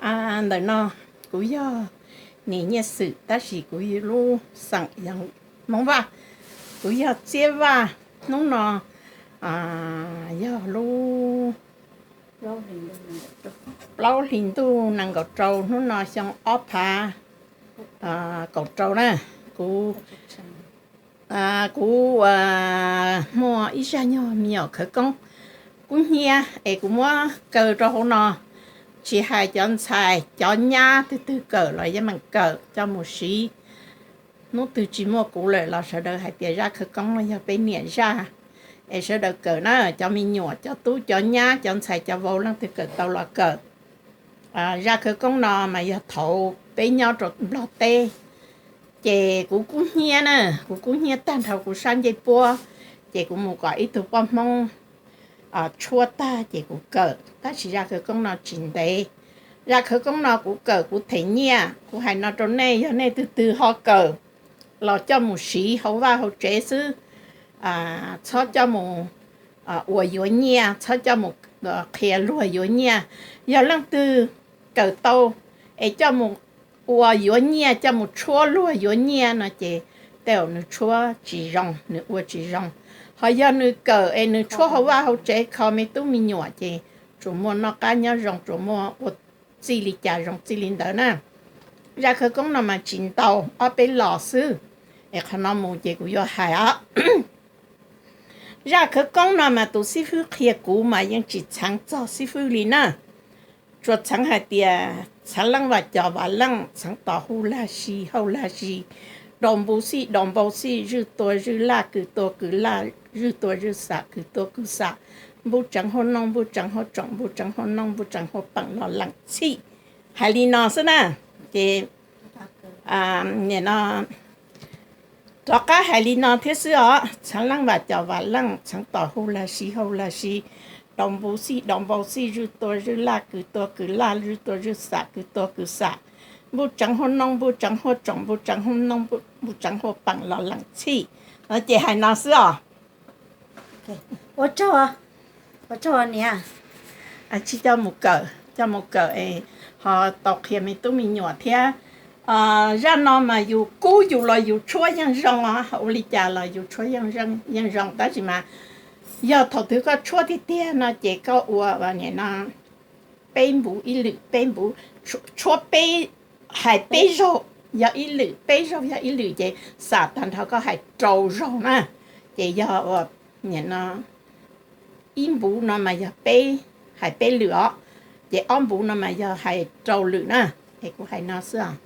Ntawm no kuv yog niam Nyiaj Xwm tab sis kuv lub xeem yog Hmoob Vaj. Kuv yog Txiab Vaj, hnub no yog lub plaub hlis ntuj nees nkaum rau, hnub no xyoo ob phav kaum rau na. Kuv, kuv muaj ib zaj nyuag me nyuam khawv koob kub hnyiab es kuv muab kaw rau hauv no, tsis hais cov ntxhais cov nyab twg twg kawm los yeej meem kawm coj mus siv. Hnub twg tsis muaj kuv lawm los sawv daws hais tias zaj khawv koob no yog peb niam zaj, es sawv daws kawm na, cov me nyuam cov tub cov nyab cov ntxhais cov vauv leej twg kawm tau los kawm. Zaj khawv koob no mas yog thaum peb nyob rau Nplog teb, ces kuv kub hnyiab na, kuv kub hnyiab tag nrho kuv sab ncej puab, ces kuv mus kom ib tug poj Hmoob tshuab tag ces kuv kawm, tab sis zaj khawv koob no tsis ntev. Zaj khawv koob no kuv kawm kuv them nyiaj, kuv hais no rau nej, yog nej twg twg ho kawm los coj mus siv hauv vaj hauv tsev xwb, txhob coj mus ua yuav nyiaj, txhob coj mus qhia luag yuav nyiaj. Yog leej twg kawm tau es coj mus ua yuav nyiaj, coj mus tshuab luag yuav nyiaj no ces tej zaum nws tshuab tsis zoo, nws ua tsis zoo. Ho yog nws kawm es nws tshuab hauv vaj hauv tsev kho me tub me nyuam ces tsuas muaj noj qab nyob zoo, tsuas muaj ua txij li cas zoo txij li ntawd na. Zaj khawv koob no mas tsis ntau, ob peb los xwb, es qhov no mus ces kuv yuav hais os. Zaj khawv koob no mas tus xib fwb qhia kuv mas yeej tsis txheev txog xib fwb li na. Tsuas txheev hais tias txheev leej Vam Cos Vam Leej, txheev tom hu lag si hau lag si, dau npu xij dau npau xij, zwj tua zwj laj, kws tua kws laj, zwj tua zwj xam, kws tua kws xam, npub tseev huab nooj, npub tseev huab tsoom, npub tseev huab nooj, npub tseev huab peem los leem txhij. Hais li no xwb na, ces nim no rov qab hais li no thiab xwb os. Txheev leej Vam Cos Vam Leej, txheev tom hu lag si hau lag si, dau npu xij dau npau xij, zwj tua zwj laj, kws tua kws laj, zwj tua zwj xam, kws tua kws xam, npub tseev huab nooj, npub tseev huab tsoom, npub tseev huab nooj, npub tseev huab peem los leem txhij. No ces hais no xwb os. Ua tsaug, ua tsaug niam. Tsis coj mus kawm, coj mus kawm es ho tau qhia me tub me nyuam thiab. Zaj no mas yus kub yus los yus tshuab yeej zoo os, ua li cas los yus tshuab yeej zoo, tab sis mas yog thaum twg koj tshuab tiag tiag no ces koj ua nim no peb npuv ib lwm, peb npuv, tshuab peb, hais peb zaug yog ib lwm, peb zaug yog ib lwm ces xam tag nrho koj hais rau zaug na. Ces yog nim no ib npuv no mas yog peb, hais peb lwm os, ces ob npuv no mas yog hais rau lwm na. Es kuv hais no xwb os.